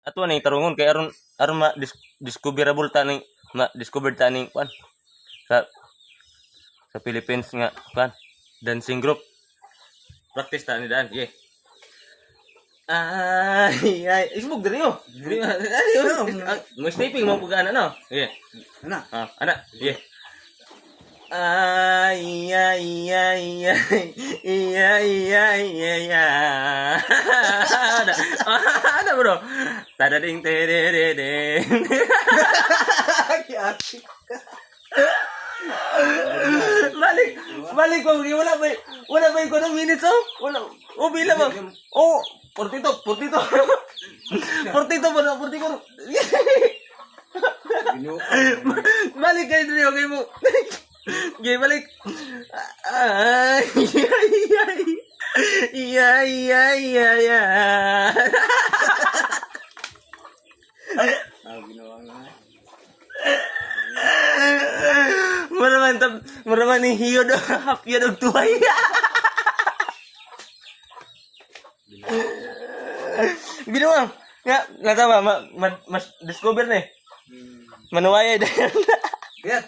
Ato ning tarungon kay aron aron ma discoverable ta ning ma discovered ta ning kwan sa Philippines nga kwan dancing group. Practice ta ni daan. Yeah. Ay, ay, ismog diri oh. Diri, ay, oh. Mo stepping mo pag ana no. Yeah. Ana. Ah, ana. Yeah. Ay, ay, ay, ay, ay, ay, ay, ay, ay. Ana, ana bro. Tadading tedededeng. Balik, balik ko, wala ba yung kuno minutes oh? Wala, oh, bila ba? Oh, 42, 42. 42 ba na, 44. Balik kayo diri, okay mo. Okay, balik. Ay, ay, ay. Ay, ay, ay, ay. Ah, ginawa nga. Mura man tab, mura man ni hiyod, hapyod og tuway. Binuang. Nga, nga tama, ma, mas discover na eh. Manuwaya dahil. Biyat.